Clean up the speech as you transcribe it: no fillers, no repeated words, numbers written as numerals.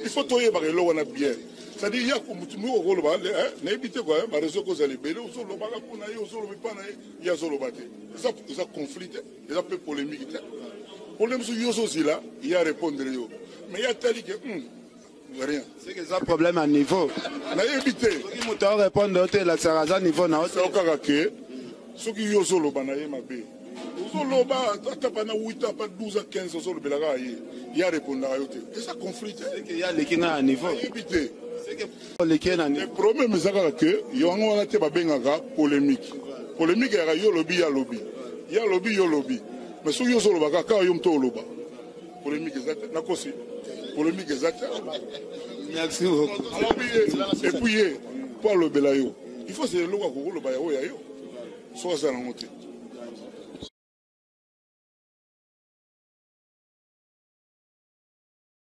Il faut toyebaka eloko wana bien. C'est-à-dire ya motu moko okoloba nayebi te kua bareseau ekozala ebele, ozolobaka mpo na ye, ozoloba epa na ye, ye azoloba te. Eza conflit te, eza mpe polémique te. Problème soki yo ozozila ye arépondre yo, mais ye atali ke rien. C'est que eza problème à niveau. Nayebi te. Soki moto arépondre yo te, elakisaka aza niveau na yo te. Kaka ke soki yo ozoloba na ye mabe, ozoloba ata pana 8 ans, pa 12 ans, 15, ozolobela kaka ye, ye arépondaka yo te, eza conflit te. Ye aleki nga na niveau. Nayebi te. Oleki ye na niveau. Problème eza kaka ke yango wana te babengaka polémique. Polémique eyaka yo olobi, ye alobi, ye alobi, yo olobi. Mais soki yo ozoloba kaka yo moto oloba, polémique eza te. Nakosi? Polémique eza te. Merci beaucoup. Alobi ye, et puis ye mpo alobela yo, il faut c'est eloko akokoloba yango ya yo, soki aza nango te.